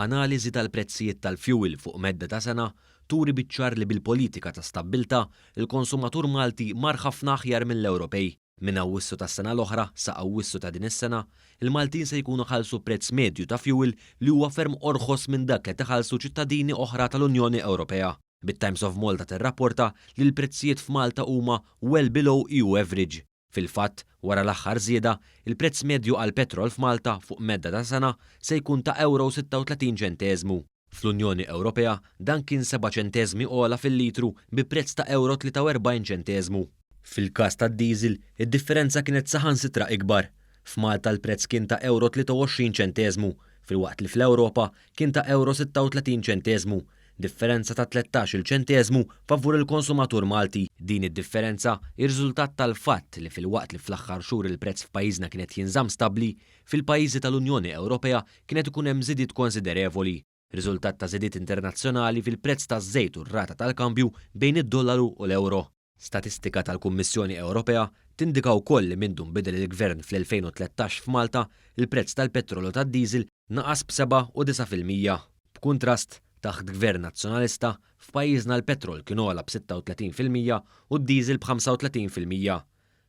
Analiżi tal-prezzijiet tal-fjuwil fuq medda ta' sena turi biċ-ċar li bil-politika ta' stabbiltà, il-konsumatur Malti mar ħafna aħjar mill-Ewropej. Minn Awwissu tas-sena l-oħra sa Awwissu ta' din is-sena, il-Maltin se jkunu ħallsu prezz medju ta' fjuwil li huwa ferm orħos minn dak li qed iħallsu ċittadini oħra tal-Unjoni Ewropea. Bit-Times of Malta tirrapporta li l-prezzijiet f'Malta huma well below EU average. Fil-fatt, wara l-aħħar żieda, il-prezz medju għall-petrol f'Malta fuq medda ta' sena se jkun ta' ewro u 36 ċenteżmu. Fl-Unjoni Ewropea, dan kien seba' ċenteżmi ogħla fil-litru bi prezz ta' ewro 43 ċenteżmu. Fil-każ tad-diesel, id-differenza kienet saħansitra ikbar. F'Malta l-prezz kien ta' ewro 23 ċenteżmu, filwaqt li fl-Ewropa kien ta' ewro 36 ċenteżmu, differenza ta' 13-il ċenteżmu favur il-konsumatur Malti. Din id-differenza hi riżultat tal-fatt li filwaqt li fl-aħħar xhur il-prezz f'pajjiżna kien qed jinżamm stabbli, fil-pajjiżi tal-Unjoni Ewropea kien qed ikun hemm żidiet konsiderevoli, riżultat ta' żidiet internazzjonali fil-prezz taż-żejt u r-rata tal-kambju bejn id-dollaru u l-ewro. Statistika tal-Kummissjoni Ewropea tindika wkoll li mindu nbidel il-Gvern fl-2013 f'Malta, il-prezz tal-petrol u tad-diesel naqas b'97%. B'kuntrast, taħt Gvern Nazzjonalista, f'pajjiżna l-petrol kien ogħla b'36% u d-diesel b'35%.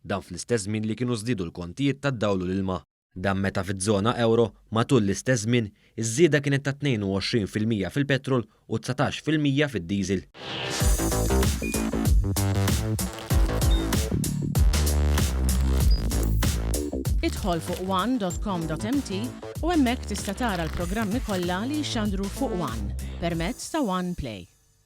Dan fl-istess żmien li kienu żdiedu l-kontijiet tad-dawl u l-ilma. Dan meta fiż-żona ewro, matul l-istess żmien, iż-żieda kienet ta' 22% fil-petrol u 19% fid-diesel. Idħol fuq one dot com dot mt u hemmhekk tista' tara l-programmi kollha li jixxandru fuq one permezz ta' One Play.